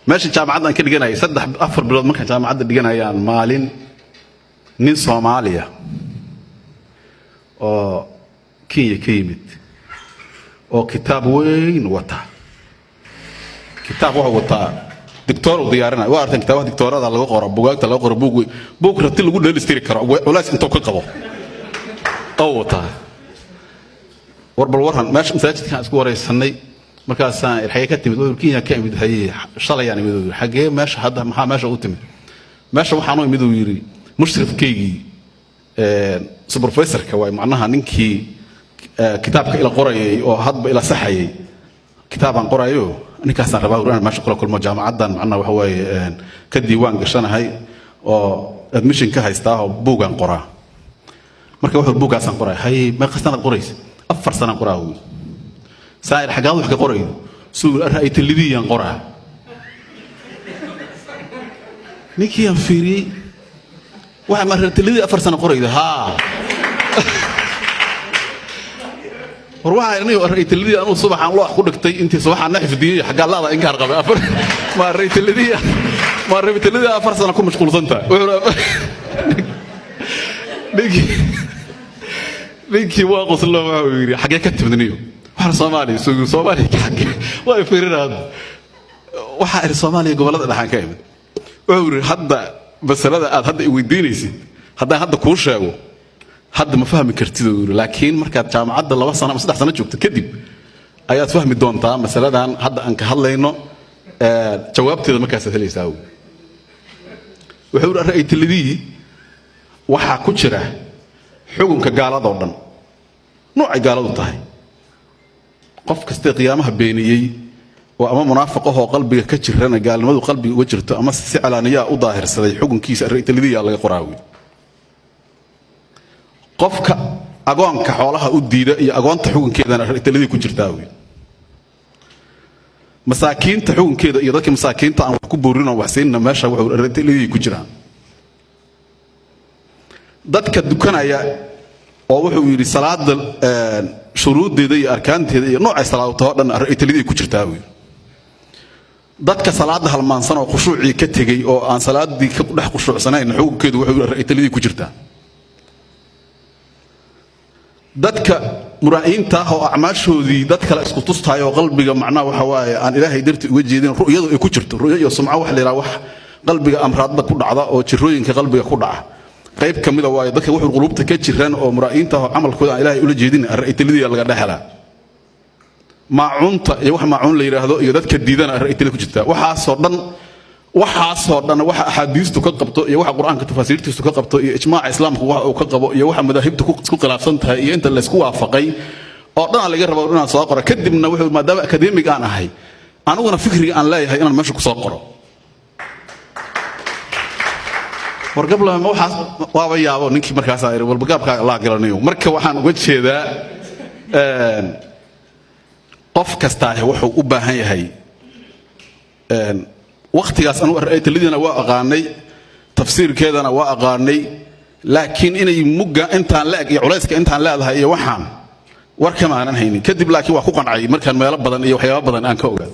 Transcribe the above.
Meesha jaamacadda aan ka dhiganayay, 3-4 bilood markaan jaamacadda dhiganayaan, maalin nin Soomaaliya oo Kenya ka yimid oo kitaab weyn wata, kitaab wuxuu wataa doctor uu diyaarinaya. Waa artan kitaabaha doctorada laga qoro, bugaagta laga qoro, buug weyn, buug rati lagu dheelistiri karo culays intuu ka qabo oo wataa. War bal warran, meesha masaajidkaan isku waraysanay. Markaasaan xagee ka timid? Wuxuu Kenya ka imid. Haye, shalayaan imid, uu yidhi. Xagee meesha hadda, maxaa meesha u timid? Meesha waxaan u imid, uu yidhi, mushrifkaygii, supervisorka waay, macnaha ninkii kitaabka ila qorayay oo hadba ila saxayay kitaabaan qorayo, ninkaasaan rabaa inaan meesha kula kulmo. Jaamacaddan macnaha waxa waaye ka diiwaan gashanahay oo admission ka haystaa oo buugaan qoraa. Marka wuxuu buuggaasaan qoraya. Haye, meeqa sanaad qoraysa? 4 sanaan qoraa, uu yidhi. Saa'ir, xaggaad wax ka qorayo? Suu yidhi, ra'aytalidiyaan qoraa. Ninkii aan fiiriyey, waxa ma ra'aytalidii 4 sano qorayda? Haa. War waxaa aniga ra'aytalidii anuu subaxaan loox ku dhigtay, intii subaxaan na xifdiyey, xaggaa laada inkaar qabay afar ma ra'aytalidii, ma ra'aytalidii 4 sano ku mashquulsan tahay? Wuxuu ninkii waa qoslo, wuxuu yidhi, xaggee ka timid niyo? Waxaan Soomaaliya. Soo Soomaaliya ka xaggee? Waa fiirinaa. Waxaa idhi, Soomaaliya gobollada dhexaan ka imid. Wuxuu yidhi, hadda masalada aad hadda i weydiinaysid haddaan hadda kuu sheego, hadda ma fahmi kartid, uu yidhi, laakiin markaad jaamacadda 2 sano ama 3 sano joogto kadib ayaad fahmi doontaa masaladan hadda aan ka hadlayno, jawaabteeda markaasaad helaysaa. Uu wuxuu yidhi, ra'aytaladii waxaa ku jira xukunka gaaladoo dhan, noocay gaaladu tahay, qof kastee qiyaamaha beeniyey oo ama munaafiq ahoo qalbiga ka jirana, gaalnimadu qalbiga uga jirto, ama si calaaniyaa u daahirsaday, xukunkiisa ra'aytaladiyaa laga qoraa wiil. Qofka agoonka xoolaha u diida iyo agoonta xukunkeedana ra'aytaladii ku jirtaa wiil. Masaakiinta xukunkeeda iyo dadka masaakiinta aan wax ku boorin oo wax siinna, meesha wuxuu ra'aytaladii ku jiraan. Dadka dukanaya oo wuxuu yidhi salaada shuruuddeeda iyo arkaanteeda iyo noocay salaadto oo dhan ra'aytaladii ku jirtaa wiil. Dadka salaada halmaansan oo khushuucii ka tegey oo aan salaadii ka dhex khushuucsanayn, xukunkeedu wuxuu yidhi ra'aytaladii ku jirtaa. Dadka muraa'iinta ah oo acmaashoodii dad kale isku tustaay oo qalbiga macnaha waxa waaye aan Ilaahay darti uga jeedin, ru'yadu ay ku jirto, ru'yo iyo sumco wax la yidhaha, wax qalbiga amraadda ku dhacda oo jirooyinka qalbiga ku dhaca qayb ka mida waayo, dadka wuxuu quluubta ka jiraan oo muraa'iinta ah oo camalkooda aan Ilaahay ula jeedin, ra'aytaladii laga dhex helaa. Maacuunta iyo wax maacuun la yidhaahdo iyo dadka diidana ra'aytalada ku jirtaa. Waxaasoo dhan, waxaasoo dhan waxa axaadiistu ka qabto iyo waxa Qur-aanka tafaasiirtiisu ka qabto iyo ijmaaca Islaamku waxa uu ka qabo iyo waxa madaahibtu isku khilaafsan tahay iyo inta laysku waafaqay oo dhan laga rabo inaan soo qoro. Kadibna wuxuu, maadaama academic aan ahay, aniguna fikriga aan leeyahay inaan meesha ku soo qoro. Wargabla ma waxaas waaba yaabo ninkii markaasaa idhi, walba gaabkaaga Allah galanayo. Marka waxaan uga jeedaa, qof kastaahi wuxuu u baahan yahay wakhtigaas. Anugu ra'aytaladiina waa aqaanay, tafsiirkeedana waa aqaanay, laakiin inay mugga intaan la eg iyo culayska intaan leedahay iyo waxaan war kama aanan haynin kadib, laakiin waa ku qancay markaan meelo badan iyo waxyaabo badan aan ka ogaado.